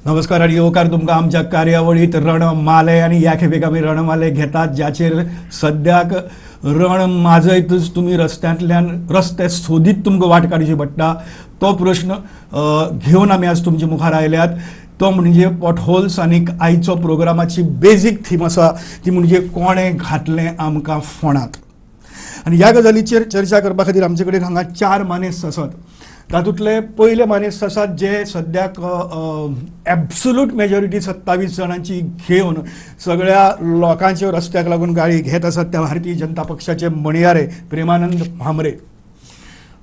नमस्कार आनी येवकार तुमकां आमच्या कार्यावळीत रणमाले. आनी ह्या खेपेक आमी रणमाले घेतात ज्याचेर सद्याक रण माजयतच तुमी रस्त्यांतल्यान रस्ते सोदीत तुमकां वाट काडची पडटा. तो प्रश्न घेवन आमी आज तुमचे मुखार आयल्यात, तो म्हणजे पॉटहोल्स. आनी आयचो प्रोग्रामाची बेजीक थीम आसा ती म्हणजे कोणें घातलें आमकां फोणांत. आनी ह्या गजालीचेर चर्चा करपा खातीर आमचे कडेन हांगा चार मानेस्त आसात. तातूंतले पयले मानेस्त आसात जे सद्याक एब्सोल्यूट मेजॉरिटी 27 जाणांची घेवन सगळ्या लोकांच्यो रस्त्याक लागून गाळी घेत आसात, त्या भारतीय जनता पक्षाचे म्हणयारे प्रेमानंद भामरे.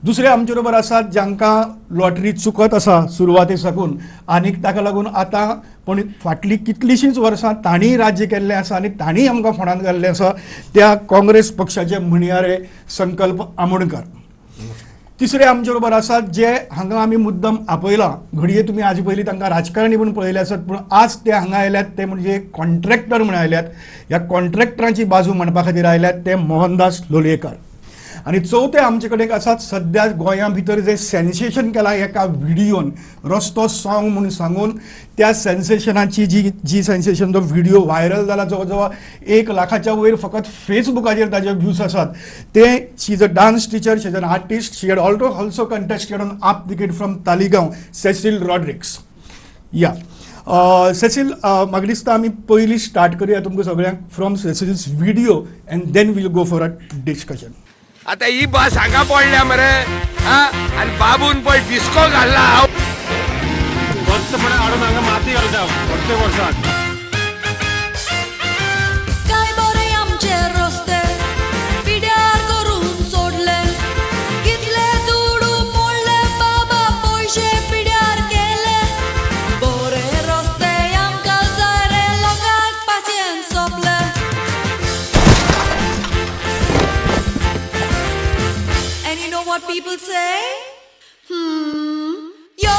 दुसरे आमचे बरोबर आसात जांकां लॉटरी चुकत आसा सुरवाते साकून आनीक ताका लागून आतां पूण फाटलीं कितलींशींच वर्सां तांणी राज्य केल्लें आसा आनी तांणी आमकां फोंडांत घाल्लें आसा, त्या काँग्रेस पक्षाचे म्हणयारे संकल्प आमोणकर. तिसरे आमचे बरोबर आसात जे हांगा आमी मुद्दम आपयला, घडये तुमी हाजे पयलीं तांकां राजकारणी म्हूण पळयले आसत, पूण आज ते हांगा आयल्यात ते म्हणजे कॉन्ट्रॅक्टर म्हूण आयल्यात. ह्या कॉन्ट्रॅक्टरांची बाजू मांडपा खातीर आयल्यात ते मोहनदास लोलयेकर. आनी चवथे आमचे कडेन आसात सद्या गोंया भितर जे सेन्सेशन केलां एका व्हिडियोन, रस्तो सॉंग म्हूण सांगून, त्या सेन्सेशनाची जी जी सेन्सेशन तो व्हिडियो व्हायरल जाला, जवळ जवळ 1 लाखाच्या वयर फकत फेसबुकाचेर ताजे व्ह्यूज आसात. ते she is a dance teacher, she is an artist, she had also contested on AAP ticket from Taleigao, Cecil Rodrigues. या सेसिल, म्हाका दिसता आमी पयलीं स्टार्ट करुया तुमकां सगळ्यांक from Cecil's video and then we'll go for a discussion. आता ही बस हांगा पडल्या मरे आनी बाबून पळय डिस्को घालला. हांव गच्चपणे हाडून हांगा माती घालता प्रत्येक वर्साक. काय बरे आमचे रस्ते पिड्यार करून सोडले, कितले दुडू मोडले बाबा पयशे पिड्यार केले. बरे रस्ते आमकां जाय रे, लोकांक पाचयेन सोंपले. And you know what people say? Yo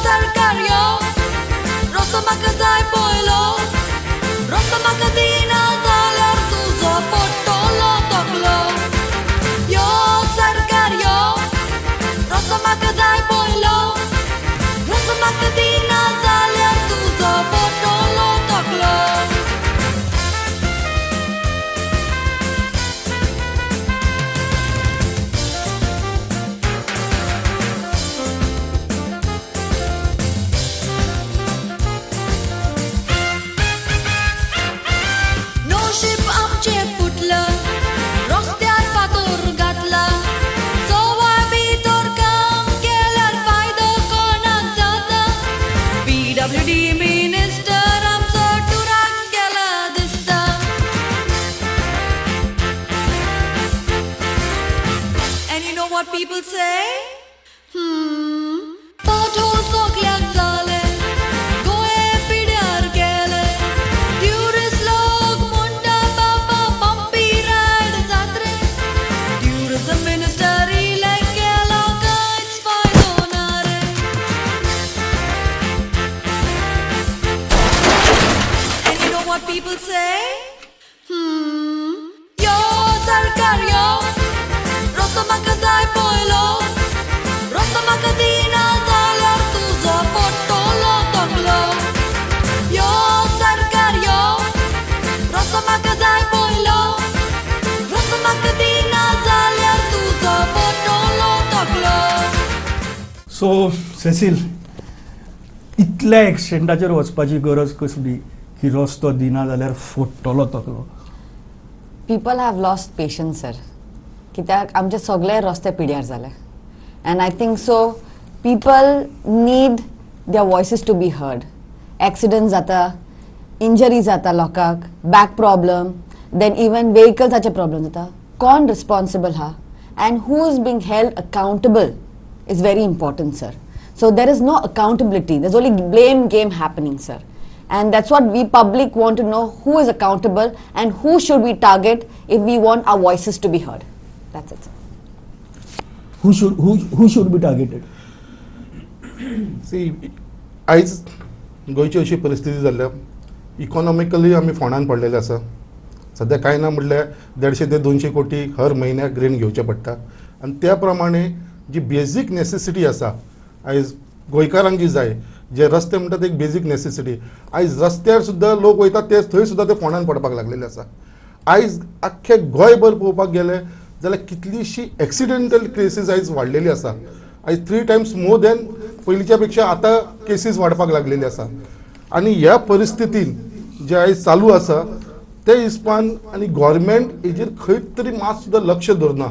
सरकार यो, रस्तो म्हाका जाय पयलो, रस्तो म्हाका दिना जाल्यार तुजो पडटलो तकलो. यो सरकार यो, रस्तो म्हाका जाय पयलो, रस्तो म्हाका दिना जाल्यार तुजो पडटलो तकलो. नशीब आमचें फुटलं, रस्त्यार फातर घातला, सवाय भितर काम केल्यार फायदो कोणाक जाता. PWD minister आमचो टुराक गेला दिसता. And you know what people say? Pothole सगल्याक जाले, गोंय पिड्यार गेले. ट्युरिस्ट लोक म्हणटा बाबा पंपी रायड जात्रे. ट्युरिझम मिनिस्टर इलेक्ट केलो कांयच फायदो ना रे. And you know what people say? Yo सरकार यो, रस्तो म्हाका जाय पयलो, रस्तो म्हाका दिना जाल्यार तुजो पडटलो तकलो. यो सरकार यो, रस्तो म्हाका जाय पयलो, रस्तो म्हाका दिना जाल्यार तुजो पडटलो तकलो. सो सेसील, इतल्या एक्सटेंटाचेर वचपाची गरज कसली की रस्तो दिना जाल्यार फोडटलो तकलो? People have lost patience sir, कित्याक आमचे सगळे रस्ते पिड्यार जाले. And I think so people need their voices to be heard. Accident जाता, इंजरी जाता लोकांक, बॅक प्रॉब्लम, then even वेहिकल्साचे प्रॉब्लम जाता. कोण रिस्पॉन्सिबल हा and who is being held accountable is very important, sir. So there is no accountability. There's only blame game happening, sir. And that's what we public want to know, who is accountable and who should we target if we want our voices to be heard. That's it, sir. Who should be targeted? See, आयज गोंयची अशी परिस्थिती जाल्ल्या, economically आमी फोंडान पडलेले आसा. सद्या कांय ना म्हटल्यार 150 ते 200 कोटी हर म्हयन्याक रीण घेवचें पडटा आनी त्या प्रमाणे जी बेजीक नेसेसिटी आसा आयज गोंयकारांक जी जाय जे रस्ते म्हणटात एक बेजीक नेसेसिटी. आयज रस्त्यार सुद्दां लोक वयतात ते थंय सुद्दां ते फोंडान पडपाक लागलेले आसा. आयज आख्खे गोंयभर पळोवपाक गेले जाल्यार कितलीशी एक्सिडेंटल केसीस आयज वाडलेली आसा. आयज 3 टायम्स मोर दॅन पयलींच्या पेक्षा आतां केसीस वाडपाक लागलेली आसा. आनी ह्या परिस्थितीन जे आयज चालू आसा ते हिसपान आनी गोवोरमेंट हेजेर खंय तरी मात सुद्दां लक्ष दवरना.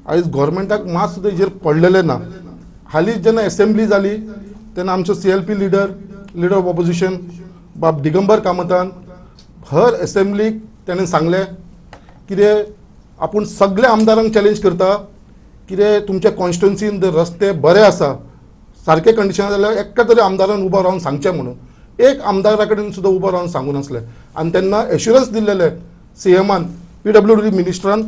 आयज गोवोरमेंटाक मात सुद्दां हेजेर पडलेलें ना. हालींच जेन्ना एसेंब्ली जाली तेन्ना आमचो CLP leader, leader of opposition बाब दिगंबर कामतान हर एसेंब्लीक तेणें सांगलें कितें आपूण सगल्या आमदारांक चॅलेंज करता कितें तुमच्या कॉन्स्टिट्युन्सीन जर रस्ते बरे आसा सारके कंडिशन जाल्यार एका तरी आमदारान उबो रावन सांगचें म्हणून. एक आमदारा कडेन सुद्दां उबो रावन सांगू नासलें. आनी तेन्ना एश्युरन्स दिल्लेलें सीएमान, PWD मिनिस्टरान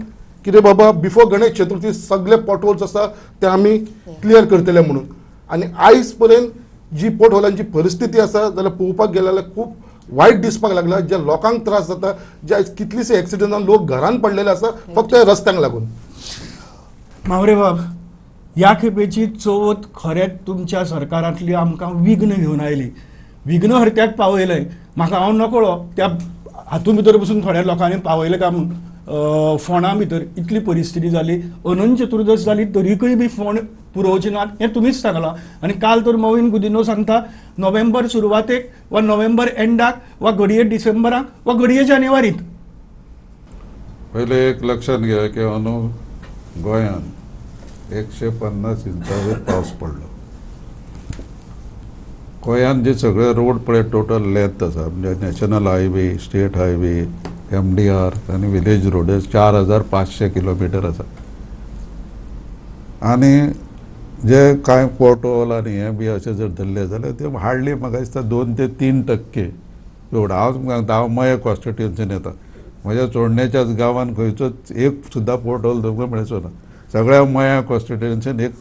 कितें बाबा बिफोर गणेश चतुर्थी सगळे पोटहोल्स आसा ते आमी क्लियर करतले म्हणून. आनी आयज पर्यंत जी पोटहोलांची परिस्थिती आसा जाल्यार पळोवपाक गेले जाल्यार खूब वायट दिसपाक लागला. जे लोकांक त्रास जाता, जे आयज कितलीशी एक्सिडंटान लोक घरान पडलेले आसा फक्त रस्त्यांक लागून. मावरे बाब, ह्या खेपेची चवथ खरेंच तुमच्या सरकारांतली आमकां विघ्न घेवन आयली. विघ्नहर्त्याक पावयलें. म्हाका हांव नकळो त्या हातूंत भितर बसून थोड्या लोकांनी पावयलें काय म्हूण. फोंडा भितर इतली परिस्थिती जाली, अनंत चतुर्दश जाली तरीकय बी फोंड पुरोवचे नात हें तुमीच सांगलां. आनी काल तर मोविन गुदिन्हो सांगता नोव्हेंबर सुरवातेक वा नोव्हेंबर एंडाक वा घडये डिसेंबराक वा घडये जानेवारीत. पयलें एक लक्षांत घेया की अंदू गोंयांत 150 इंचावयर पावस पडलो. गोंयांत जे सगळे रोड पळय टोटल लेंथ आसा म्हणजे national highway, state highway, MDR आनी विलेज रोड 4500 किलोमिटर आसा. आनी जे कांय पोर्टहोल आनी हें बी अशें जर धरलें जाल्यार ते हार्डली म्हाका दिसता 2 ते 3% रोड. हांव तुमकां सांगता, हांव मये कॉन्स्टिट्युन्सीन येता, म्हज्या चोडणेच्याच गांवान खंयचोच एक सुद्दां पोर्टहोल तुमकां मेळचो ना. सगळ्या मया कॉन्स्टिट्युन्सीन एक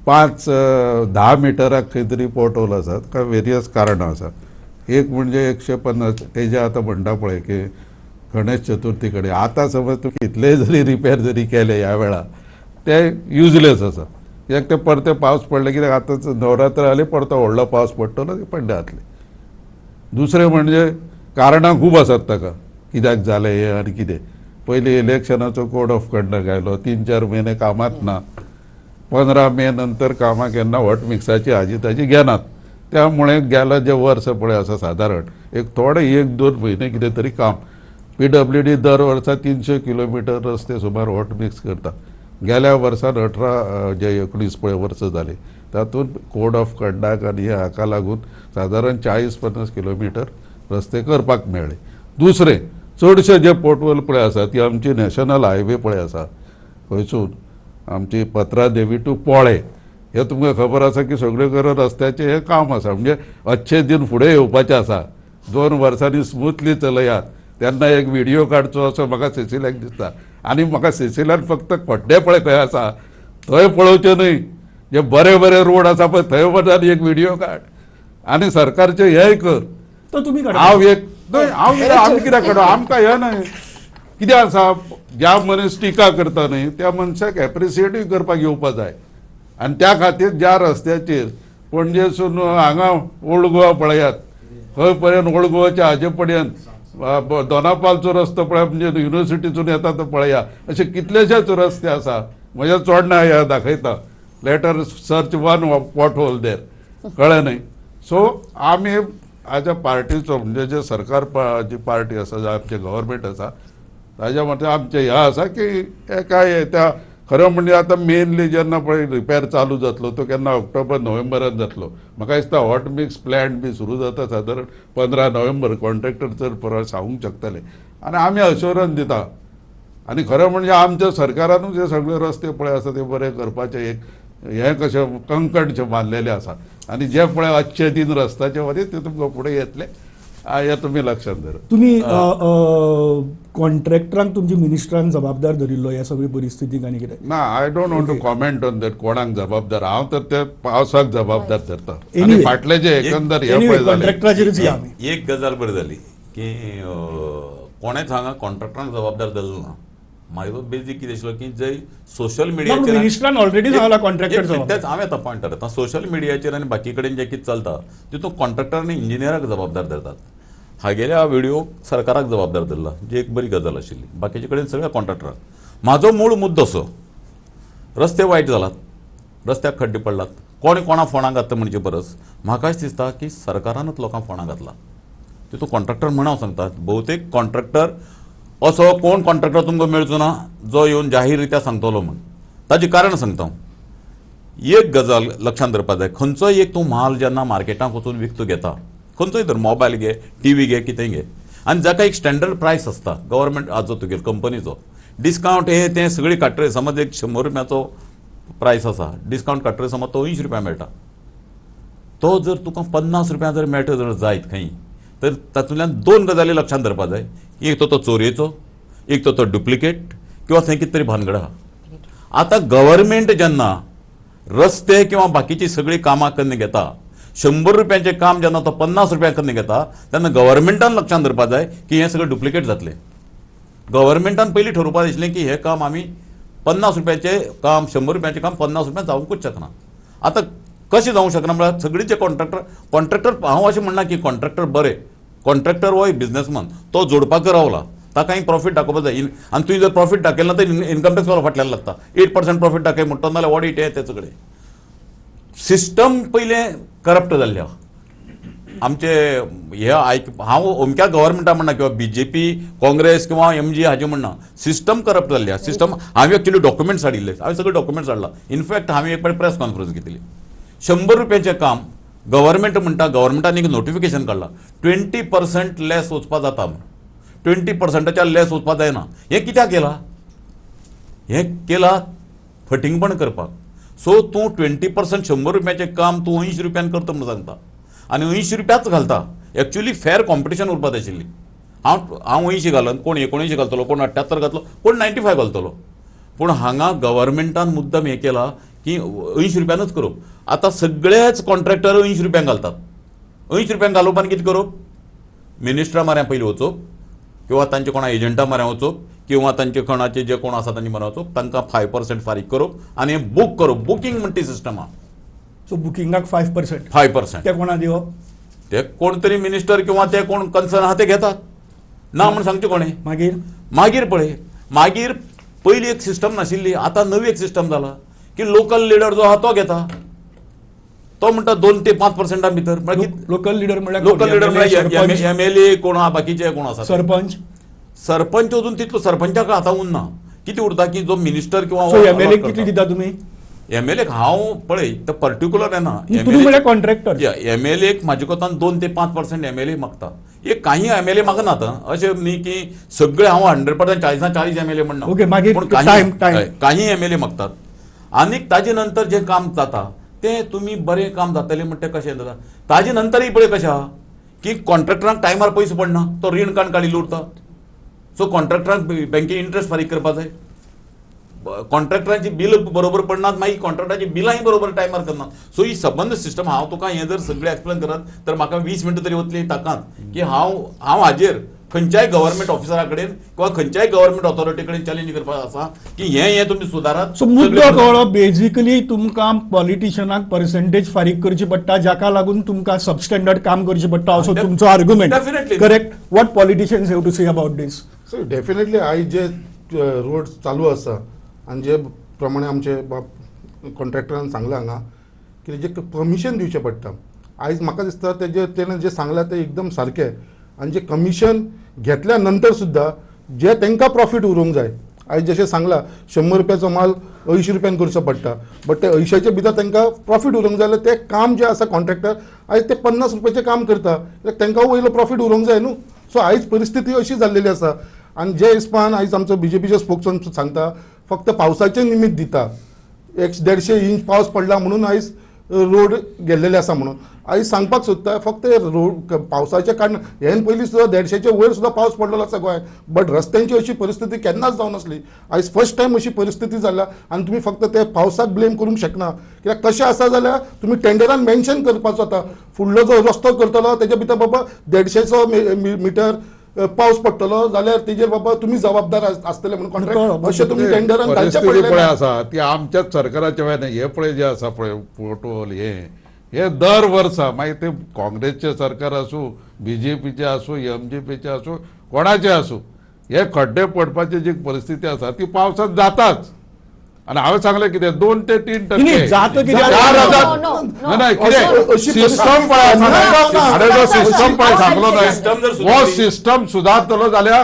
5-10 मिटराक खंय तरी पोर्टहोल आसात. काय वेरियस कारणां आसा. एक म्हणजे 150 तेजे आतां म्हणटा पळय की गणेश चतुर्थी कडेन आतां समज तुमी कितलेय जरी रिपेर जरी केले ह्या वेळार ते युजलेस आसा. कित्याक ते परते पावस पडले कित्याक आतां नवरात्र जाली परतो व्हडलो पावस पडटलो ते पड्डे जातले. दुसरें म्हणजे कारणां खूब आसात ताका कित्याक जालें हें आनी कितें. पयलीं इलेक्शनाचो कोड ऑफ कंडक्ट आयलो, 3-4 म्हयने कामांत ना. 15 मे नंतर कामां केन्ना हॉट मिक्साची हाजी ताजी घेनात. त्यामुळे गेल्या जे वर्स पळय आसा सादारण एक थोडे 1-2 म्हयने कितें तरी काम. PWD दर वर्सा 300 किलोमिटर रस्ते सुमार हॉट मिक्स करता. गेल्या वर्सान 18 जे 19 पळय वर्स जाली तातूंत कोड ऑफ कंडक्ट आनी हाका लागून सादारण 40-50 किलोमिटर रस्ते करपाक मेळ्ळे. दुसरें चडशे जे पोर्टहोल पळय आसा ती आमची नॅशनल हायवे पळय आसा खंयसून आमची पत्रादेवी टू पोळे हे तुमकां खबर आसा की सगळे कडेन रस्त्याचें हें काम आसा. म्हणजे अच्छे दिन फुडें येवपाचें आसा. 2 वर्सांनी स्मुथली चलयात तेन्ना एक व्हिडियो काडचो असो म्हाका सिसिल्याक दिसता. आनी म्हाका सिसिल्यान फक्त खड्डे पळय खंय आसा थंय पळोवचें न्हय, जे बरे बरे रोड आसा पळय थंय वच आनी एक व्हिडियो काड आनी सरकारचें हेंय कर. तो तुमी हांव एक न्हय, हांव आमी कित्याक काडू, आमकां हें न्हय कितें आसा ज्या मनीस टिका करता न्हय त्या मनशाक एप्रिसिएटूय करपाक येवपा जाय. आनी त्या खातीर ज्या रस्त्याचेर पणजेसून हांगा ओल्ड गोवा पळयात खंय पर्यंत ओल्ड गोवाच्या हाजे पर्यंत दोनापालचो रस्तो पळया म्हणजे युनिवर्सिटीसून येता तो पळया, अशे कितलेशेच रस्ते आसा. म्हज्या चोडणा ह्या दाखयता later search one pothole there, कळ्ळें न्हय. सो आमी एज अ पार्टीचो म्हणजे जे सरकार जी पार्टी आसा, आमचें गव्हर्मेंट आसा ताज्या मते आमचें हें आसा की हे काय त्या खरें म्हणजे आतां मेनली जेन्ना पळय रिपेर चालू जातलो तो केन्ना ऑक्टोबर नोव्हेंबरान जातलो. म्हाका दिसता हॉट मिक्स प्लॅन्ट बी सुरू जाता सादारण 15 नोव्हेंबर. कॉन्ट्रॅक्टर चड परत सांगूंक शकतले आनी आमी अश्योरन्स दिता. आनी खरें म्हणजे आमच्या सरकारानूच हे सगळे रस्ते पळय आसा ते बरे करपाचें एक हें कशें कंकणशें बांदलेलें आसा. आनी जे पळय अच्छे दिन रस्त्याचे वरी ते तुमकां फुडें येतले हें तुमी लक्षांत धरा. तुमी कॉन्ट्रॅक्टरांक तुमच्या मिनिस्टरान जबाबदार धरिल्लो ह्या सगळी परिस्थितीक आनी कितें ना? I don't want to comment on that कोणाक जबाबदार. हांव तर ते पावसाक जबाबदार धरता. आनी फाटले जे एकंदर हे पळय जालें कॉन्ट्रॅक्टराचेरच या आमी. एक गजाल बरी जाली की कोणेच हांगा कॉन्ट्रॅक्टरांक जबाबदार धरलो ना. म्हाजो बेजीक कितें आशिल्लो की जे सोशल मिडियाचेर मिनिस्टरान ऑलरेडी सांगला कॉन्ट्रॅक्टर तेच हांवें आतां पॉयंट आतां सोशल मिडियाचेर आनी बाकी कडेन जें कितें चलता तितूंत कॉन्ट्रॅक्टर आनी इंजिनियराक जबाबदार धरतात. हागेल्या व्हिडिओ सरकाराक जबाबदार धरला, जी एक बरी गजाल आशिल्ली. बाकीचे कडेन सगळ्या कॉन्ट्रॅक्टराक. म्हाजो मूळ मुद्दो असो, रस्ते वायट जालात, रस्त्याक खड्डे पडलात, कोण कोणा फोंडां घातला म्हणचे परस म्हाकाच दिसता की सरकारानूच लोकांक फोंडां घातला. तितूंत कॉन्ट्रॅक्टर म्हण हांव सांगता, बहुतेक कॉन्ट्रॅक्टर असो कोण कॉन्ट्रॅक्टर तुमकां मेळचो ना जो येवन जाहीर रित्या सांगतलो म्हण. ताजें कारण सांगता हांव. एक गजाल लक्षांत धरपाक जाय, खंयचोय एक तूं म्हाल जेन्ना मार्केटांत वचून विकतो घेता, खंयचोय तर मोबायल घे, टीव्ही घे, कितेंय घे, आनी जाका एक स्टँडर्ड प्रायस आसता गव्हर्मेंट हाजो तुगेलो कंपनीचो डिस्कावंट हे तें सगळी काडटरे, समज एक 100 रुपयाचो प्रायस आसा, डिस्कावंट काडटरे समज तो 80 रुपया मेळटा, तो जर तुका 50 रुपया जर मेळटा जर जायत खंय तर तातूंतल्यान दोन गजाली लक्षांत धरपाक जाय. एक तो चोरयेचो, एक तो डुप्लिकेट किंवा थंय कितें तरी भानगड आहा. आतां गव्हर्मेंट जेन्ना रस्ते किंवा बाकीची सगळीं कामां कन्न घेता, 100 रुपयांचें काम जेन्ना तो 50 रुपया कन्न घेता तेन्ना गव्हर्मेंटान लक्षांत धरपाक जाय की हें सगळें डुप्लिकेट जातलें. गव्हर्मेंटान पयलीं ठरोवपाक जाय आशिल्लें की हें काम आमी 50 रुपयाचें काम 100 रुपयाचें काम 50 रुपया जावंकूच शकना. आतां कशें जावंक शकना म्हळ्यार सगळीं जे कॉन्ट्रॅक्टर हांव अशें म्हणना की कॉन्ट्रॅक्टर बरें, कॉन्ट्रॅक्टर हो एक बिजनेसमॅन, तो जोडपाक रावला, ताका एक प्रॉफीट दाखोवपाक जाय. आनी तुवें जर प्रॉफीट दाखयलें ना तर इन्कम टॅक्स वालो फाटल्यान लागता, 8% प्रॉफीट दाखय म्हणटा, नाल्यार ऑडीट हें तें सगळें. सिस्टम पयलें करप्ट जाल्लें आहा आमचे. हे आयक, हांव अमक्या गव्हर्मेंटा म्हणना किंवा बीजेपी काँग्रेस किंवा एमजी हाजें म्हणना, सिस्टम करप्ट जाल्ली आहा. सिस्टम हांवें एक्चुअली डॉक्युमेंट्स हाडिल्ले, हांवें सगळे डॉक्युमेंट्स हाडला. इनफॅक्ट हांवें एक फावट प्रेस कॉन्फरन्स घेतली. 100 रुपयाचें काम गव्हर्मेंट म्हणटा, गव्हर्मेंटान एक नोटिफिकेशन काडलां 20% लेस वचपा जाता म्हूण, 20%च्या लेस वचपा जायना. हें कित्याक केलां? हें केलां फटींगपण करपाक. सो तूं 20% 100 रुपयाचें काम तूं 80 रुपयान करता म्हूण सांगता आनी 80 रुपयाच घालता. एक्चुअली फेर कॉम्पिटिशन उरपाक जाय आशिल्ली. हांव 80 घालन, कोण 79 घालतलो, कोण 78 घातलो, कोण 95 घालतलो. पूण हांगा गव्हर्मेंटान मुद्दम हें केलां की 80 रुपयानूच करप. आतां सगळेच कॉन्ट्रॅक्टर 80 रुपयांक घालतात. 80 रुपयांक घालोवप आनी कितें करप? मिनिस्टरा म्हऱ्यान पयलीं वचप किंवा तांचे कोणा एजंटा म्हऱ्यान वचप किंवा तांचे कोणाचे जे कोण आसा तांचे म्हऱ्यान वचप, तांकां 5% फारीक करप आनी बूक करप. बुकींग म्हणटा ती सिस्टम आहा. सो बुकिंगाक 5%, 5% ते कोणा दिवप? ते कोण तरी मिनिस्टर किंवा ते कोण कन्सर्न आहा ते घेतात ना म्हूण सांगचें कोणें. मागीर मागीर पळय, मागीर पयलीं एक सिस्टम नाशिल्ली, आतां नवी एक सिस्टम जाला की लोकल लिडर जो आहा तो घेता. तो म्हणटा 2 ते 5% भितर. लोकल लिडर म्हणल्यार लोकल लिडर म्हणल्यार एमएलए कोण आहा, बाकीचे कोण आसा, सरपंच. सरपंच अजून तितलो सरपंचाक आतां उरना. कितें उरता की जो मिनिस्टर किंवा एमएलए कितले दिता तुमी? एमएलए हांव पळय तो पर्टिक्युलर येना. तुमी म्हणल्यार कॉन्ट्रॅक्टर. एमएलए म्हाजे कोतान 2 ते 5% एमएलए मागता. एक काही एमएलए मागना आतां, अशें न्ही की सगळे हांव 100% 40 एमएलए म्हणना. ओके, मागीर काही एमएलए मागतात. आनी ताजे नंतर जें काम जाता तें तुमी बरें काम जातलें म्हणटा कशें जाता. ताजे नंतरय पळय कशें आहा की कॉन्ट्रॅक्टरांक टायमार पयशे पडना, तो रीण काडून काडिल्लो उरता. सो कॉन्ट्रॅक्टरांक बँके इंट्रस्ट फारीक करपाक जाय, कॉन्ट्रॅक्टरांची बिल बरोबर पडनात, मागीर कॉन्ट्रॅक्टरांची बिलांय बरोबर टायमार करना. सो ही सबंद सिस्टम हांव तुका हें जर सगळें एक्सप्लेन करत तर म्हाका 20 मिनटां तरी वतली ताकांत की हांव हाजेर खंयच्याय गव्हर्मेंट ऑफिसरा कडेन किंवा खंयच्याय गव्हर्मेंट ऑथॉरिटी कडेन चॅलेंज करपाक आसा की हें हें तुमी सुदारात. सो मुद्दो कळ्ळो. बेजिकली तुमकां पॉलिटिशनाक पर्सेंटेज फारीक करची पडटा, जाका लागून तुमकां सबस्टँडर्ड काम करचें पडटा, असो तुमचो argument. Definitely correct. What politicians have to say about this? So definitely आयज जे रोड चालू आसा आनी जे प्रमाणे आमचे बाब कॉन्ट्रॅक्टरान सांगलां हांगा की जे कमिशन दिवचें पडटा, आयज म्हाका दिसता तेजे तेणें जें सांगलां तें एकदम सारकें. आनी जे कमिशन घेतल्या नंतर सुद्दां जे तांकां प्रॉफीट उरूंक जाय, आयज जशें सांगलां 100 रुपयाचो माल 80 रुपयान करचो पडटा, बट ते 80च्या भितर तांकां प्रॉफीट उरूंक जाय जाल्यार तें काम जें आसा कॉन्ट्रॅक्टर आयज ते 50 रुपयाचें काम करता, कित्याक तांकां वयलो प्रॉफीट उरूंक जाय न्हू. सो आयज परिस्थिती अशी जाल्लेली आसा. आनी जे हिसपान आयज आमचो बीजेपीचे स्पोक्समॅन सांगता फक्त पावसाचें निमित्त दिता, 150 इंच पावस पडला म्हणून आयज रोड गेल्लेले आसा म्हणून आयज सांगपाक सोदता. फक्त रोड पावसाच्या कारण हेन पयलीं सुद्दां 150च्या वयर सुद्दां पावस पडलेलो आसा गोंयांत, बट रस्त्यांची अशी परिस्थिती केन्नाच जावनासली. आयज फर्स्ट टायम अशी परिस्थिती जाल्या आनी तुमी फक्त ते पावसाक ब्लेम करूंक शकना. कित्याक कशें आसा जाल्यार तुमी टेंडरान मेन्शन करपाचो आतां फुडलो जो रस्तो करतलो तेच्या भितर बाबा 150 मिटर पावस पडटलो जाल्यार तेजेर बाबा तुमी जबाबदार आसतले म्हणून कॉन्ट्रॅक्ट अशें तुमी टेंडरान घालचें परिस्थिती पडलें पळय ना. आसा ती आमच्याच सरकाराच्या वेळार हे पळय जे आसा पळय पोर्टहोल हे हे दर वर्सा मागीर ते काँग्रेसचे सरकार आसूं, बीजेपीचे आसूं, एमजीपीचे आसूं, कोणाचे आसूं, हे खड्डे पडपाची जी परिस्थिती आसा ती पावसांत जाताच. आनी हांवें सांगलें कितें 2 ते 3%. न्ही, जाता कित्याक? 4000 No, no, no. ना कितें अशी सिस्टम पळय आसा न्हय. अरे जो सिस्टम पळय सांगलो न्हय, System जर हो सुदारली- सिस्टम सुदारतलो जाल्यार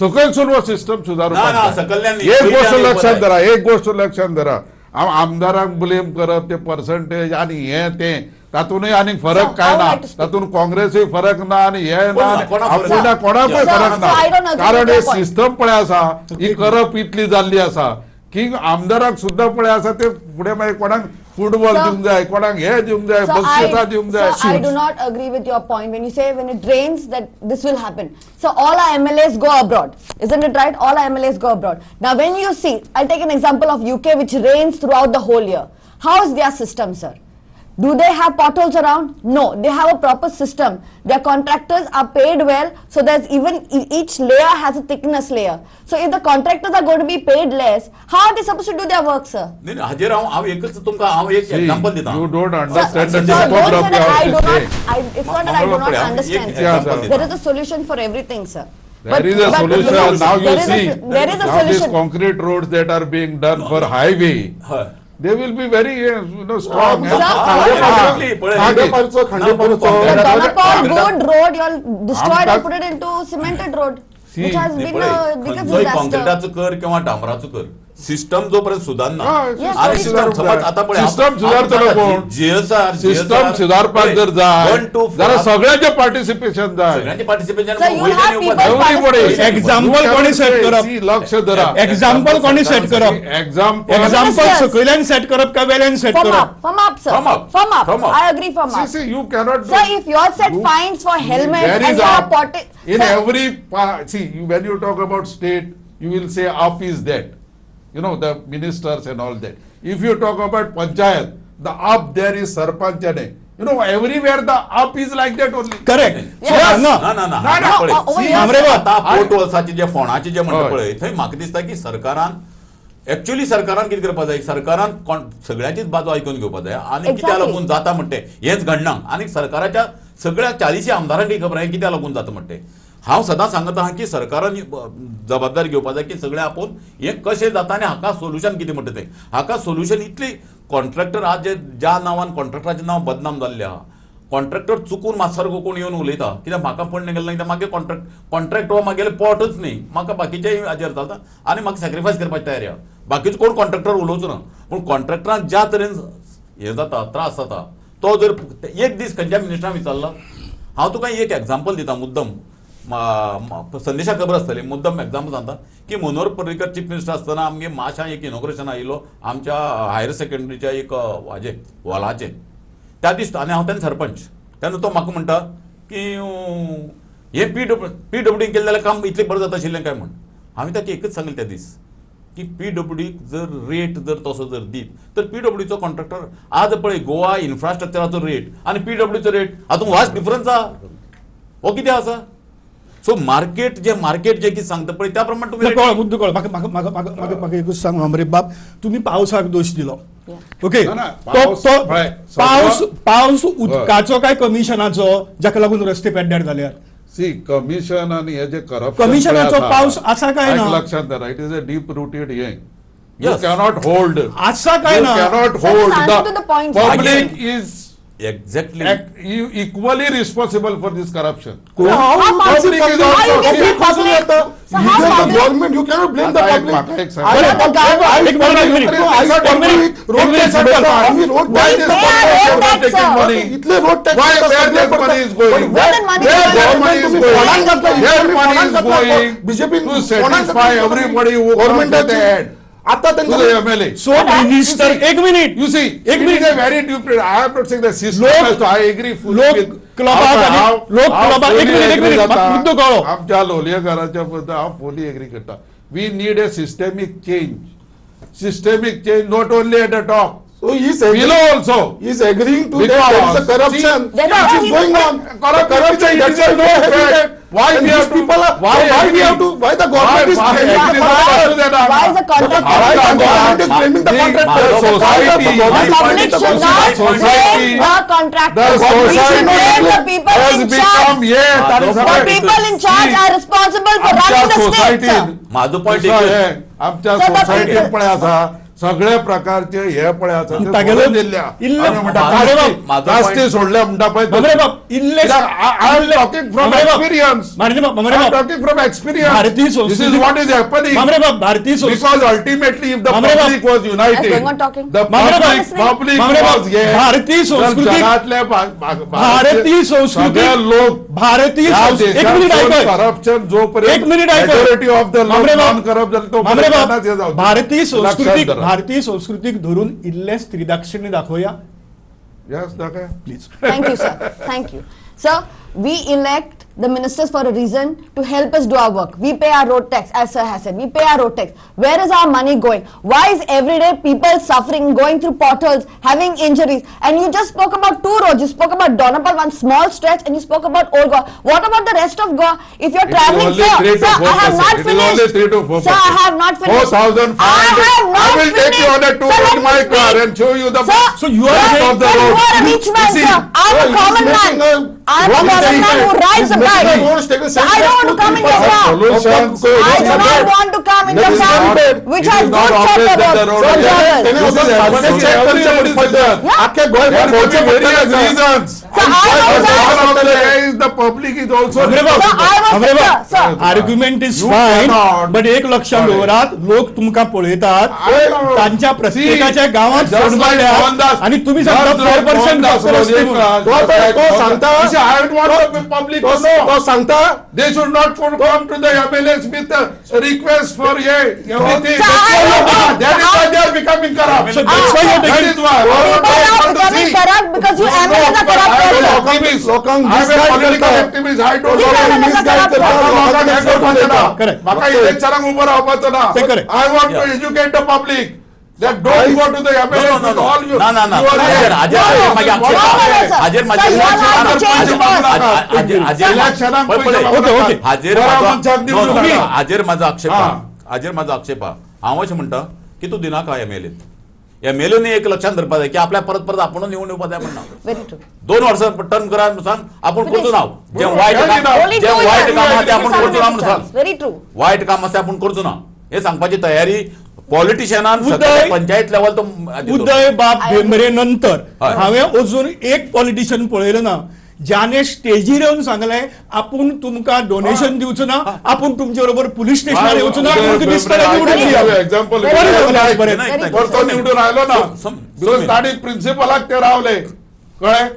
सकयलसून हो सिस्टम सुदारूपाक ना, ना, जाय. सकल्ल्यान न्ही, एक गोष्ट वयल्यान लक्षात येवपाक धरा, एक गोष्ट लक्षात धरा, हांव आमदारांक ब्लेम करप ते पर्संटेज आनी हे ते तातूंतय आनी फरक Sir, काय I would ना, like to speak. तातूंत काँग्रेसूय फरक ना आनी हे कोण ना, ना, कोणाक फरक आपूण ना, ना. कोणाकूय Sir, फरक so I don't ना. agree कारण with हे your point. System पळय आसा ही करप इतली जाल्ली आसा की आमदाराक सुद्दां पळय आसा ते फुडें मागीर कोणाक फुटबॉल Sir, दिवंक जाय, कोणाक हे दिवंक जाय, So बक्षिसां दिवंक जाय. So I do not agree with your point when you say when it rains that this will happen. So all our MLAs go abroad. Isn't it right? All our MLAs go abroad. Now when you see, I'll take an example of UK which rains throughout the whole year. How is their system, sir? Do they have potholes around? No, they have a proper system. Their contractors are paid well, so there's even each layer has a thickness layer. So if the contractors are going to be paid less, how are they supposed to do their work, sir? न्ही, न्ही, हाजेर हांव हांव एकच तुमकां हांव एक example दिता. You don't Sir, understand the sir, don't say topography that I of do the not, state. It's not that I do not understand, sir. Example There is a solution for everything, sir. There is a solution. Now you there is a see, there is a now these solution. concrete roads that are being done for highway, हय. they will be very strong. Sir, Exactly, पळय. खांडेपारचो खांडेपारचो The Sir, Donapur good road, you all destroyed and आमकां- put it into cemented road, See, which has न्ही, been पळय, a biggest खंयचोय disaster. कॉन्क्रिटाचो कर किंवा डांबराचो कर, system जोपर्यंत सुदारना Yes, आनी sir. System समज आता पळय सिस्टम सुदारतलो कोण? जीएसआर सिस्टम सुदारपाक जर जाय जाल्यार सगळ्यांचे पार्टिसिपेशन जाय. सगळ्यांचे participation. Sir, you have people Everybody. participation. Example कोणी सेट करप? See, लक्ष धरा. एक्झाम्पल कोणी सेट करप? Example example Ministers. सकयल्यान सेट करप काय वेल्यान सेट From करप? up, from up, sir. From up. From up. From up. I agree from See, up. see, you cannot. Sir, if you all set fines for helmets There and is you are up. potting. In Sir, every see, you, when you talk about state, you will say up is that, you know, the ministers and all that. If you talk about panchayat, the up there is sarpanch and you know everywhere the up is like that only. Correct. Yes. ना ना ना ना, ना ना, पळय. over See, here, Mamre sir. आता port वर्साचे जे फोंडाचे जे म्हणटा हय. पळय थंय म्हाका दिसता की सरकारान एक्च्युअली सरकारान कितें करपाक जाय, सरकारान सगळ्यांचीच बाजू आयकून घेवपाक जाय आनी कित्याक Exactly. लागून जाता म्हणटे हेंच घडना. आनी सरकाराच्या सगळ्या 40 आमदारांकय खबर आहा कित्याक लागून जाता म्हणटे. हांव सदां सांगत आहा की सरकारान जबाबदारी घेवपाक जाय की सगळें आपोवन हें कशें जाता आनी हाका सोल्युशन कितें म्हणटा तें. हाका सोल्युशन इतली कॉन्ट्रॅक्टर आज जे ज्या नांवान कॉन्ट्रॅक्टराचें नांव बदनाम जाल्लें आहा, कॉन्ट्रॅक्टर चुकून मातसारको कोण येवन उलयता कित्याक म्हाका पडणे गेलें ना, कित्याक मागीर कॉन्ट्रॅक्ट हो मागेलें पोटच न्ही, म्हाका बाकीच्याय हाजेर चलता आनी म्हाका सॅक्रिफायस करपाची तयारी आहा. बाकीचो कोण कॉन्ट्रॅक्टर उलोवचो ना, पूण कॉन्ट्रॅक्टरान ज्या तरेन हें जाता त्रास जाता तो जर एक दीस खंयच्या मिनिस्टरान विचारला. हांव तुका एक एग्जाम्पल दिता मुद्दम, संदेशाक खबर आसतली, मुद्दम एग्जाम्पल सांगता की मनोहर पर्रीकर चीफ मिनिस्टर आसतना आमगे माशा एक इनॉग्रेशन आयिल्लो आमच्या हायर सेकंडरीच्या एक हाजे हॉलाचें. त्या दीस आनी हांव तेन्ना सरपंच, तेन्ना तो म्हाका म्हणटा की हे पी डब्ल्यू डी केलें जाल्यार काम इतलें बरें जाता आशिल्लें काय म्हण. हांवें ताका एकच सांगलें त्या दीस की पी डब्ल्यू डीक जर रेट जर तसो जर दीत तर पी डब्ल्यू डीचो कॉन्ट्रॅक्टर आज पळय गोवा इन्फ्रास्ट्रक्चराचो रेट आनी पी डब्ल्यू डीचो रेट हातूंत वास्ट डिफरन्स आहा, हो कितें आसा. सो मार्केट जे मार्केट जे कितें सांगता पळय त्या प्रमाणे तुमी कळ्ळो मुद्दो कळ्ळो. म्हाका म्हाका म्हाका म्हाका म्हाका म्हाका एकूच सांग मामरे बाब, तुमी पावसाक दोश दिलो. ओके, ना, ना, तो पावस- तो पळय, पावस सगळो- पावस उदकाचो काय कमिशनाचो जाका लागून रस्ते पेड्ड्यार जाल्यार? सी, कमिशन आणि हे जे करप्शन कमिशनाचो पावस आसा काय ना? लक्षात धरा, it is a deep rooted हे. You Yes. Cannot hold. आसा काय You ना? cannot Sir, hold. just answer to the point, sir. Public is exactly equally responsible for this corruption. How Public is How you also- can say public? So how public? Government, you cannot blame the आता एक public. म्हाका एक सांग. एक minute, एक minute. एक minute, simple. Road Why this They are government road are tax, taking sir. money? इतले road tax Why where this money is going? Where that money Where is that going? money is going? Where money is going BJP to satisfy everybody who comes at the end. आता To the त्यांचा MLA. So minister एक minute. You see, एक it is minute. a very different. I am not saying the system लोक- has to. I agree fully लोक with. क्लबाक आणि- लोक हांव क्लबाक- एक fully minute, एक agree minute. जाता. म्हाका मुद्दो कळ्ळो. आमच्या लोलयेकाराच्या बद्दल हांव फुली एग्री करता. We need a systemic change. Systemic change not only at the top. So he is Below also. He is agreeing to that there is a corruption which is going on. Corruption, that's why we are having that. Why And we these have to- people are, why we have to, why the government is blaming the contractor? Why is the contractor? Why the government is blaming the contractor? Why the society- government The public is blaming the should not society- blame the contractor. The We should society blame the people has in become charge. हे ताणी The सगळे- people in charge are responsible for आमच्या running the state, सोसायटीत sir. म्हाजो point कसं एकच आहे, आमच्या Sir, the सोसायटीत people- पळय आसा सगळे प्रकारचे हे पळय आसा ते तागेलो सोडून दिल्ल्या. इल्ले- आमी म्हणटा, भामरे बाब, म्हाजो कास्टी point- सोडल्या म्हणटा पळय भामरे बाब, इल्ले I am talking from Bhamre बाब, एक्सपिरियन्स भामरे बाब, भामरे I am बाब, टॉकिंग फ्रॉम एक्सपिरियन्स भारतीय this is संस्कृती- what is happening Bhamre बाब, भारतीय संस्कृती because ultimately if the Bhamre बाब, public was Yes, going on talking. United the Bhamre बाब, पब्लिक पब्लिक भामरे बाब, वॉज हे भारतीय संस्कृती- जगातले भारतीय संस्कृती सगळे लोक भारतीय या संस्कृती एक मिनिट देशात ऐकय करप्शन जोपर्यंत एक मिनिट ऐकय. मेजॉरिटी ऑफ the Bhamre बाब, नॉन करप्ट जाले भामरे तोपर्यंत बाब, केन्नाच हे जावचें ना. भारतीय लक्षात संस्कृतीक धरा. भारतीय संस्कृतीक धरून इल्ले स्त्री दाक्षिण्य दाखोवया Yes, दाखय. Please. Thank you, sir. Thank you. Sir, we elect the ministers for a reason to help us do our work. We pay our road tax, as sir has said. We pay our road tax. Where is our money going? Why is every day people suffering, going through potholes, having injuries? And you just spoke about two roads. You spoke about Dona Paula, one small stretch, and you spoke about Old Goa. What about the rest of Goa? If you're It is traveling, only sir, 3 to sir, I have 4%. not It is only finished. 3 to 4%. Sir, I have not finished. 4,500. I have not I will take you on a finished. tour Sir, let in my me car speak. and show you the Sir, So you are sir, saying- of the sir, road. you are a rich man, You see, sir. I'm a he's common making man. a I'm a wrong common man who statement. rides He's a making bike. a wrong statement. Sir, I don't want to come in your car. Solutions. I do not want to come in your It is car, not- which it has is not good obvious chopper that the roads. road for is- drivers. This is happening check every करचें season. पडटा. आख्या There गोंयभर may be भोंवचें various पडटलें. reasons. Sir, I was But asked- one of the is the public is also Bhamre बाब, Sir, I was- Bhamre बाब, sir, sir. Argument is You fine cannot- but एक लक्षात Sorry. दवरात लोक तुमकां पळयतात I know. तांच्या प्रत्येकाच्या See, गांवात just phone like मारल्यात Mohandas- आणि तुम्ही सांगता just like 4% Mohandas फक्त रस्ते म्हणून. Lolekar, तो just like तो Mohandas- सांगता You see, I don't want the public तो to know. तो सांगता They should not come to the MLAs with a request for everything. Sir, I don't know. That is why they are becoming corrupt. So that's why you are That taking- is why. People are becoming corrupt because you MLAs are corrupt I am an also. activist. लोकांक I am a misguide political करता. activist. I don't You know. are an misguide corrupt करता, person. लोकांक लोकांक हे करपाचें ना. Correct. म्हाका इलेक्शनाक उबो रावपाचो ना. ते correct. I want to educate the public that don't go to the No, MLAs no, no, with no. all you. ना, ना, ना. you are हाजेर हाजेर No, no. मागीर No, no, no, sir. हाजेर Sir, you are allowed to change first. इलेक्शनाक पळय, पयशे पळय. मागूं Okay, okay. नाकात. हाजेर बऱ्या म्हाजो- मनशाक No, निवडून no, हाडा. हाजेर म्हाजो आक्षेप हा. आहा. हाजेर म्हाजो आक्षेप आहा. हांव अशें म्हणटा की तूं दिनाका एमएलए एमएलए एक लक्षात धरपा जाय की आपल्याक परत परत आपूण निवडून येवपा जाय म्हणना. Very true. 2 वर्सां टर्न करा सांग आपूण करचो ना. जें वायट Only काम Only जें two वायट years. काम आहा तें आपूण Some करचो ना म्हणून सांग. chance. Very true. वायट काम आसा आपूण करचो ना हे सांगपाची तयारी पॉलिटिशियनान उदय- पंचायत लेवल तो उदय बाब भेंब्रे नंतर हय. हांवें अजून एक पॉलिटिशियन पळयलो ना ज्याने स्टेजीर येवन सांगलें आपूण तुमकां डोनेशन दिवचो ना, आपूण तुमचे बरोबर पुलीस स्टेशनार येवचो ना, पूण तुमी दिसतले निवडून दिया. एक्झाम्पल कोणी सांगलें आजपर्यंत? तो निवडून आयलो ना because ताणी प्रिन्सिपलाक ते रावले कळ्ळें.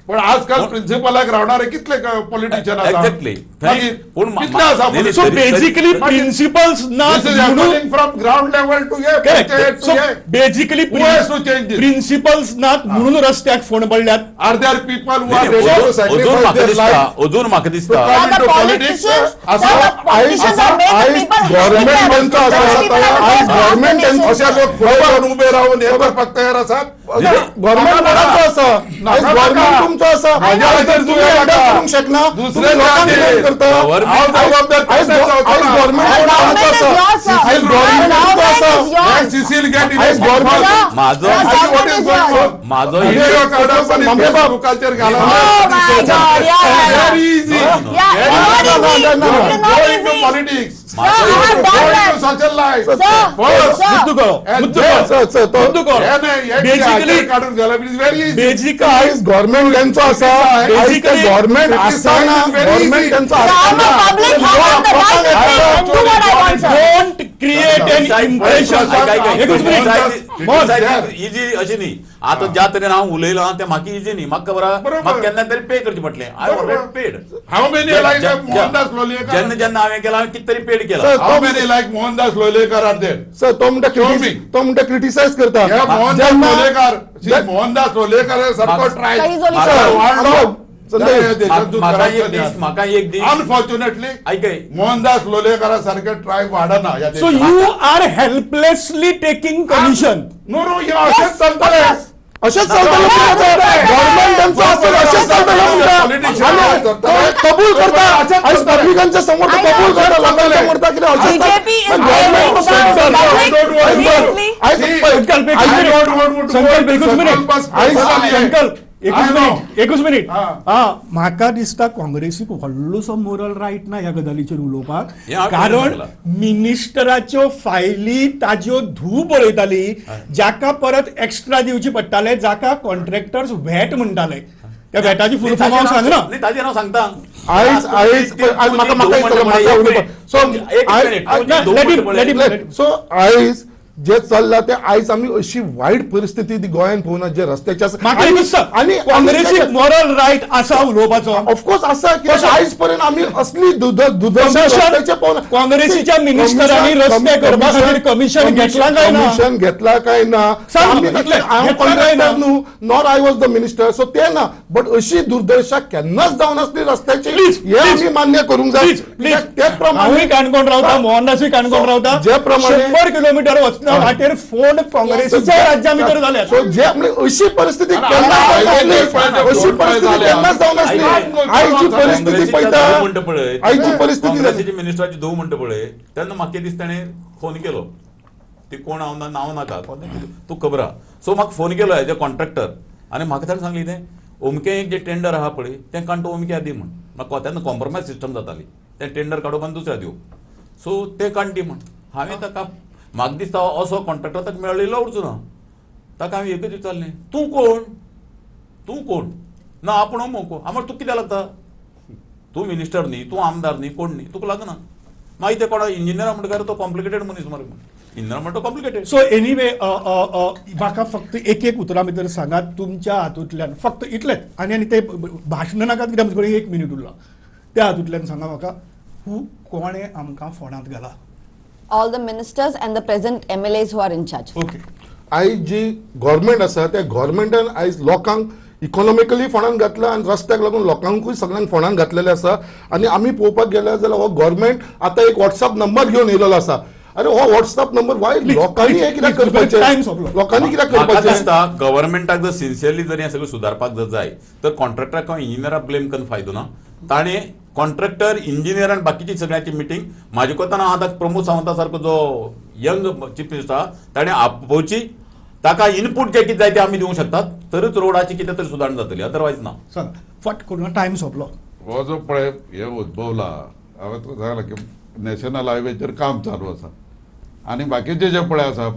पण आजकाल प्रिन्सिपलाक रावणारे कितले पॉलिटिशियन आसा. Exactly. मागीर पूण कितले आसा नाही, सो बेसिकली प्रिन्सिपल्स ना This is म्हणून happening from ground level to here, correct. Panchayat to so here. Basically Who has to change this? Principles नात म्हणून रस्त्याक फोंड पडल्यात. Are there people who are ready to अजून sacrifice म्हाका their दिसता life? अजून म्हाका दिसता Sir, Come the into politics, politicians, sir. sir, the politicians have made the आयज people government handicapped. त्यांचो The आसा, people have the आयज first class government nation, त्यांचो अशे sir. लोक फुडें येवन उबे रावन हे करपाक तयार आसात. गव्हर्नमेंट कोणाचो आसा? आयज गव्हर्नमेंट तुमचो आसा. माझ्या आयज हातार तुम्ही तुवें हँडल नाका. करूंक शकना. दुसरे तुम्ही लोकांक खातीर. blame करता. Government- हांव जबाबदार आयज कोणाचो आयज ना. गव्हर्नमेंट The कोणाचो government is आसा? yours, sir. आयज The government तुमचो government आसा. is yours. Cecil get आयज government- Sir, माझं- the what government is is going yours. on? माझं व्हिडिओ काडप आनी मामले बाब. फेसबुकाचेर घालप. Oh my God, yeah, yeah, yeah. Very easy. No, no, no. Yeah, Very it's not no, no, easy. no, no. It's Go not into easy. politics. Sir, I have Go done into that. social life. Sir, First, sir. मुद्दो कळ्ळो And मुद्दो then- कळ्ळो sir, sir, तो- मुद्दो कळ्ळो हे न्हय, हे Basically- हाचेर काडून घालप is very easy. Basically आयज गव्हर्नमेंट त्यांचो आसा. आयज ते Basically- government आसतना गव्हर्नमेंट त्यांचो Sir, I'm a आसतना public. I have the right to think and do what I want, sir. Don't create an impression. एकूच मिनिट. इजी अशी न्ही. आतां ज्या तरेन हांव उलयलां तें म्हाका इजी न्ही. म्हाका खबर आहा बरोबर. म्हाका केन्ना तरी पे करचें पडलें. I already paid. How many like Mohandas Lolyekar? जेन्ना जेन्ना हांवें केलां हांवें कितें तरी पेड केलां. Sir, How many like Mohandas Lolyekar are there? Sir तो म्हणटा Show me. तो म्हणटा क्रिटिसायज करता. हे मोहनदास जेन्ना- लोलयेकर, see, Mohandas Lolyekar हे सारको ट्राय काही जोली सर, वाडलो. म्हाका एक दीस अनफॉर्च्युनेटली मोहनदास लोलयेकारा सारखे ट्रायब वाडना. So you are helplessly taking commission. No no, हे अशेंच चलतलें, अशेंच चलतलें. गव्हर्नमेंट अशेंच चलतलें, कबूल करता आयज पब्लिकांच्या समोर, कबूल करता लोकांच्या समोर कितें. एकूच मिनीट. म्हाका दिसता काँग्रेसीक व्हडलोसो मोरल रायट ना ह्या गजालीचेर उलोवपाक, कारण मिनिस्टराच्यो फायली ताज्यो धूव पळयताली, जाका परत एक्स्ट्रा दिवची पडटाले, जाका कॉन्ट्रॅक्टर्स व्हॅट म्हणटाले. त्या व्हॅटाची फुल फॉर्म हांव सांगना, ताजें हांव सांगता. आयज आयज सो आयज जे चल्ला ते आयज आमी अशी वायट परिस्थिती गोंयांत पळोवना जे रस्त्याचे आसा. आनी काँग्रेसीक मॉरल रायट आसा उलोवपाचो, ऑफकोर्स आसा. कित्याक आयज पर्यंत आमी असली दुर्दशा पळोवना. काँग्रेसीच्या मिनिस्टरांनी रस्ते करपा खातीर कमिशन घेतला काय ना? कमिशन घेतला काय ना हांव कॉन्ट्रॅक्टर न्हू, nor I was the minister, so ते ना. बट अशी दुर्दशा केन्नाच जावन आसली रस्त्याची, हे आमी मान्य करूंक जाय. तेच प्रमाणे काणकोण रावता, मोहनदासूय काणकोण रावता, जे प्रमाणे 100 किलोमिटर वचना वाटेर फोन काँग्रेसीच्या राज्या भितर जाल्या. सो जे अशी परिस्थिती केन्नाच जावन आसली, अशी परिस्थिती केन्नाच जावन आसली. आयची परिस्थिती पळयता, आयची परिस्थिती काँग्रेसीच्या मिनिस्टराची धूव म्हणटा पळय, तेन्ना म्हाका दिसता ताणें फोन केलो, ती कोण हांव नांव नाका तूं खबर आहा. सो म्हाका फोन केलो एज अ कॉन्ट्रॅक्टर आनी म्हाका ताणें सांगलें कितें, अमकें एक जें टेंडर आहा पळय तें काडून तूं अमक्या दी म्हण. म्हाका तेन्ना कॉम्प्रोमायज सिस्टम जाताली, तें टेंडर काडून आनी दुसऱ्या दिवप, सो तें काडून दी म्हण. हांवें ताका, म्हाका दिसता असो कॉन्ट्रॅक्टर ताका मेळिल्लो उरचो ना. ताका हांवें एकच विचारलें, तूं कोण, तूं कोण ना आपूण अमको हांव, तुका कित्याक लागता, तूं मिनिस्टर न्ही, तूं आमदार न्ही, कोण न्ही, तुका लागना. मागीर ते कोणा इंजिनियरा म्हणटा तो कॉम्प्लिकेटेड मनीस मरे, इंजिनियर म्हणटा कॉम्प्लिकेटेड. सो एनिवे म्हाका फक्त एक एक उतरां भितर सांगात तुमच्या हातूंतल्यान, फक्त इतलेंच, आनी आनी ते भाशणां नाकात कित्याक आमचे कडेन 1 मिनीट उरला, त्या हातूंतल्यान सांगा म्हाका, हू कोणें आमकां फोंडांत घाला? All the ministers and the present MLAs who are in charge. Okay. आयज जी गव्हर्मेंट आसा त्या गव्हर्मेंटान आयज लोकांक इकॉनॉमिकली फोंडान घातला आनी रस्त्याक लागून लोकांकूय सगळ्यांक फोंडान घातलेले आसा. आनी आमी पळोवपाक गेले जाल्यार हो गव्हर्मेंट आतां एक वॉट्सएप नंबर घेवन येयलेलो आसा. अरे हो वॉट्सएप नंबर वाय लोकांनी हे कित्याक करपाचें, लोकांनी कित्याक करपाचें? दिसता गव्हर्मेंटाक जर सिन्सियरली जर हें सगळें सुदारपाक जर जाय तर कॉन्ट्रॅक्टराक किंवा इंजिनियराक ब्लेम करून फायदो ना. ताणें कॉन्ट्रॅक्टर, इंजिनियर आनी बाकीची सगळ्यांची मिटींग म्हाजे कोतान हांव आतां प्रमोद सावंता सारको जो यंग चीफ मिनिस्टर आहा ताणें आपोवची, ताका इनपूट जे कितें जाय ते आमी दिवंक शकतात, तरच रोडाची कितें तरी सुदारणा जातली, अदरवायज ना. सांग फट करून, टायम सोंपलो. हो जो पळय हे उद्भवला, हांवें तुका सांगलां की नॅशनल हायवेचेर काम चालू आसा आनी बाकीचे जे पळय आसा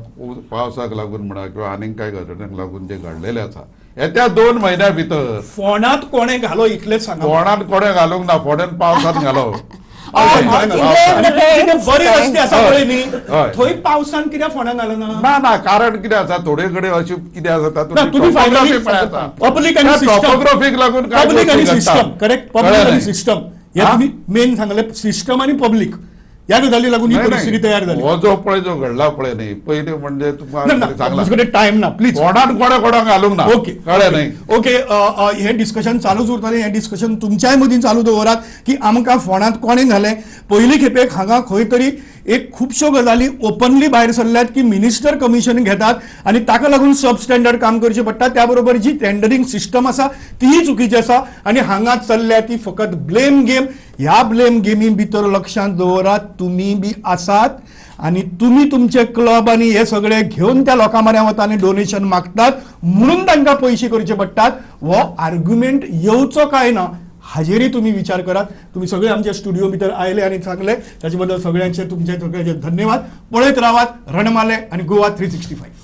पावसाक लागून म्हणा किंवा आनीक कांय गजालींक लागून जे घडलेले आसा, येत्या 2 म्हयन्या भितर फोंडांत कोणें घालो इतलेंच सांगा. फोंडांत कोणें घालूंक ना, फोंड्यान पावसान घालो. बरे रस्ते आसा पळय न्ही, थंय पावसान कित्याक फोंडांत घालना? ना ना, कारण कितें आसा, थोडे कडेन अशें कितें आसा तातूंत पब्लीक आनी टॉपोग्राफीक लागून, पब्लीक आनी सिस्टम, करेक्ट, पब्लीक आनी सिस्टम हे तुमी मेन सांगले, सिस्टम आनी पब्लीक ह्या गजाली लागून ही परिस्थिती तयार जाली. हो जो पळय जो घडला पळय न्ही, पयलीं म्हणजे तुमकां सांगलां टायम ना, प्लीज कोणाक कोणा कोणाक घालूंक ना. ओके, कळ्ळें न्ही? ओके, हें डिस्कशन चालूच उरतलें, हें डिस्कशन तुमच्याय मदीं चालू दवरात की आमकां फोंडांत कोणें घालें. पयली खेपेक हांगा खंय तरी एक खुबश्यो गजाली ओपनली भायर सरल्यात की मिनिस्टर कमिशन घेतात आनी ताका लागून सब स्टँडर्ड काम करचें पडटा. त्या बरोबर जी टेंडरींग सिस्टम आसा तीय चुकीची आसा आनी हांगा चल्ल्या ती फकत ब्लेम गेम. ह्या ब्लेम गेमी भितर लक्षांत दवरात तुमी बी आसात आनी तुमी तुमचे क्लब आनी हे सगळे घेवन त्या लोकां म्हऱ्यान वता आनी डोनेशन मागतात म्हणून तांकां पयशे करचे पडटात. हो आर्ग्युमेंट येवचो काय ना हाजेरय तुमी विचार करात. तुमी सगळे आमच्या स्टुडिओ भितर आयले आनी सांगले ताचे बद्दल सगळ्यांचे तुमचे सगळ्यांचे धन्यवाद. पळयत रावात रणमाले आनी गोवा 365.